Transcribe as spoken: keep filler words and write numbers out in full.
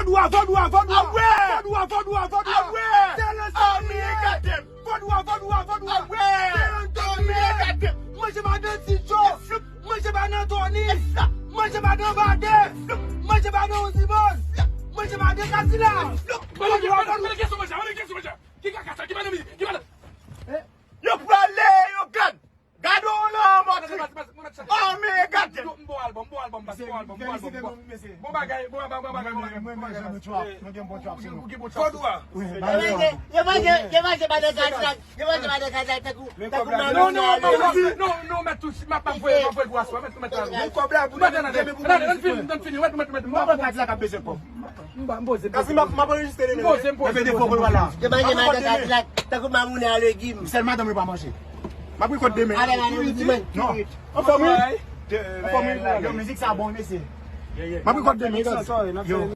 Vodou a, vodou a, vodou a. Vodou a, vodou a, vodou a. Sèlens. Vodou a, vodou a, vodou a. Sèlens. Manje madan Ti Djo. Manje madan Tony. Manje madan Bade. Manje madan Ozimon. Manje madan Kasila. Vodou a, vodou a. Ki kaka sa? Ki madan mizik? Ki madan? Yo prale, yo gad. Gade w lan, mòtri. Oh, men gade. M bon album, m bon album, m bon album, m bon album. Bon bagay, bon bagay, bon bagay, bon bagay, bon bagay. Ou gen bon trap sou nou. Vodou a. Yo manje, yo manje, yo manje madan Kadilak, yo manje madan Kadilak tankou, tankou mamoun nan ale. Non, non, non, non, mèt touch, m ap, m ap voye, m ap voye pou aswè, mèt, mèt la. Men kòb la pou nou, men pou nou. Ann fini, ann fini, mèt, mèt, mèt. Mwen pran Kadilak ap bezwen kòb. M poze, m poze. Kasi m ap, m ap anrejistre demen. M poze, m poze, m poze. Yo manje madan Kadilak tankou mamoun nan legim. Sèl madanm yo pa manje. M ap rekòd demen. Ale, ale, wi, di mwen. Non. Anfòm, wi. Anfòm, wi. Yo, mizik sa bon, mesye. M ap rekòd demen, guys. Yo.